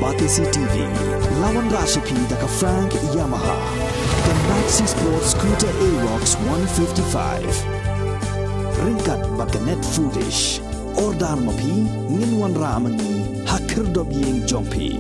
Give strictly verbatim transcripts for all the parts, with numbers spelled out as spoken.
Batesi T V, la wanrah sha phi da ka Frank Yamaha, ka Maxi Sport Scooter Aerox one fifty-five. Ryngkat bad ka Net Foodish. Order ma phi, ngin wanrah ma ngi ha khyrdop ïing jong phi.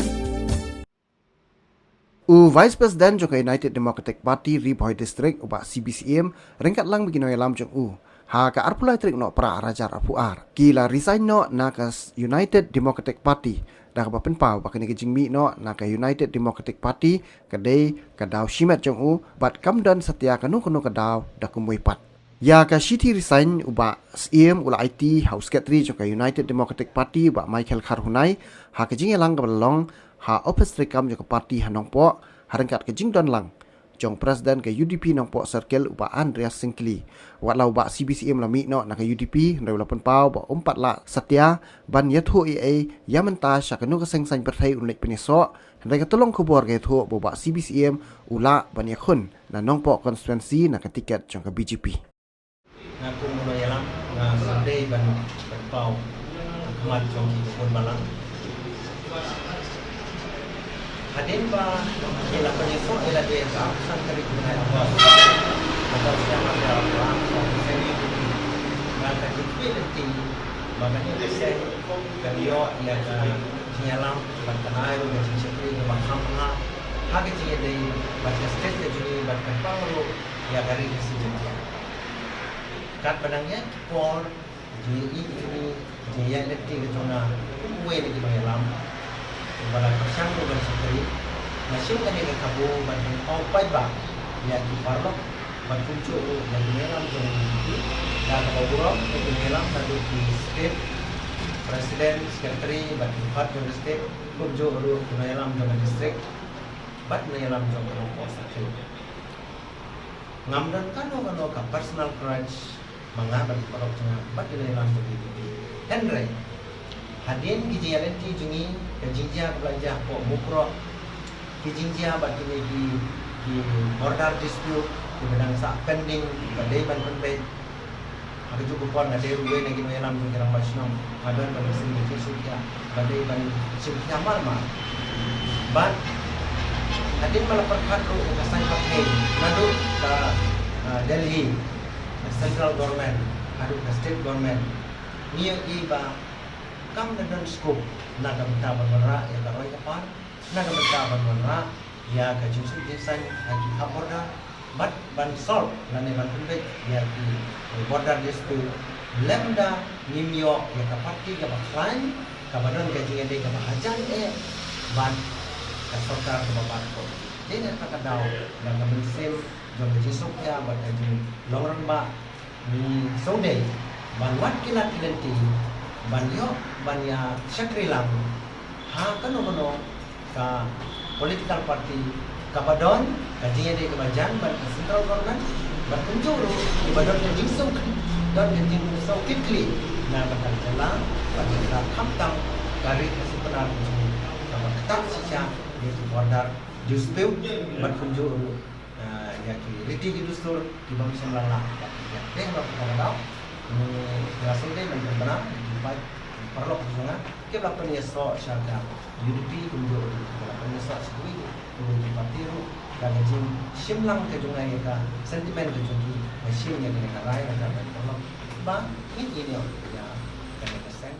U Vice President jong ka United Democratic Party Ri Bhoi District, u Bah C B Syiem, ryngkat lang bad ki nongïalam jong u, ha ka arphew lai tarik Nohprah ar hajar arphew ar, ki la resign noh na ka s-, United Democratic Party, da kaba pynpaw ba kane ka jingmih noh na ka United Democratic Party ka dei ka daw shimet jong u, bad kam don satia kano kano ka daw da kumwei pat. Ïa ka shithi resign, u Bah Syiem u la aiti ha u Secretary jong ka United Democratic Party, u Bah Michael Kharhunai, ha ka jingïalang kaba la long ha ophis treikam jong ka party ha Nongpoh, ha ryngkat ka jingdon lang jong President ka U D P Nongpoh Circle, u Bah Andreas Syngkli. Wat la u Bah C B Syiem u la mih noh na ka U D P, hynrei u la pynpaw ba um pat lah satia ban ïathuh ei ei ïa mynta sha kano ka seng saiñ pyrthei un leit pynïasoh, hynrei ka tyllong khubor ka ïathuh ba u Bah C B Syiem u lah ban ïakhun na Nongpoh constituency na ka tiket jong ka B J P. Nga kum u nongïalam, nga sngewdei ban, ban pynpaw ha khmat jong ki khun balang. Hadien ba ki la pynïasoh ïa lade ha ka arphew san tarik u bnai August, ha ka seng arphew san tarik, nga ka jingkyrpad lynti ba kane ka seng kan ïoh ïa ka jingïalam bad kan ai ruh ka jingshakri kaba kham bha ha ka jingïadei bad ka state ka jong ngi bad kan pang ruh ïa ka ri Khasi Jaiñtia. Katba dang ïaid ki por, ka jingïaid ki jong ngi, ka jingïaid lynti ka jong nga kum uwei na ki nongïalam uba la pyrshang ruh ban shakri, nga shim kane ka kabu ban pynpaw paidbah ïa ki paralok bad kumjuh ruh ïa ki nongïalam jong U D P, da kaba burom ïa ki nongïalam naduh ki state president, secretary bad ki dkhot jong ka state, kumjuh ruh ki nongïalam jong ka district bad nongïalam jong ka Nongpoh Circle. Ngam don kano kano ka personal grudge ma nga bad ki paralok jong nga bad ki nongïalam jong U D P. Hynrei hadien ki jingïaid lynti jong ngi, ka jingjia kaba la jia hapoh Mukroh, ki jingjia bad kine ki, ki border dispute kiba dang sah pending, ba dei ban pynbeit. Ha kajuh ka por nga dei ruh uwei na ki nongïalam jong ki rangbah shnong, nga don ban mynsiem ka jingsngewsih ba dei ban sngewsih mar mar. Bad hadien ba la pyrkhat ruh ka saiñ pyrthei, naduh ka, ah, Delhi, ka central government haduh ka state government, ngi ïohi ba kam da don scope na ka bynta ban wanrah ïa ka roi ka par, na ka bynta ban wanrah ïa ka jingsuk jingsaiñ ha ki khap border, bad ban solve lane ban pynbeit ïa ki border dispute, lymda ngim ïoh ïa ka party kaba khlaiñ, kaba don ka jingïadei kaba hajan eh bad ka sorkar kaba bad ko. Dei na kata ka daw, na ka mynsiem jong ka jingsngewsih bad ka jinglong rangbah, ngi sngewdei ban wad ki lad ki lynti ban ïoh ban ïa shakri lang ha kano kano ka political party kaba don ka jingïadei kaba jan bad ka central government, bad kumjuh ruh kiba don ka jingsngewkit, don ka jingsngewkitkhlieh na ka bynta ka jylla bad ka jylla, khamtam ka ri Khasi Pnar ka jong ngi kaba ktah shisha ïa ki border dispute bad kumjuh ruh, ah, ïa ki riti ki dustur kiba ym shym la lah bad ki ïa dei halor kata ka daw. Nga sngewdei ban pynbna ïa ki paid paralok jong nga kiba la pynïasoh sha ka U D P kumjuh ruh kiba la pynïasoh sha kiwei kiwei ki party ruh, da ka jingshim lang ka jong nga ïa ka sentiment ka jong ki, nga shim ïa kane ka rai na ka bynta paralok ba ngin ïa ïa kane ka seng.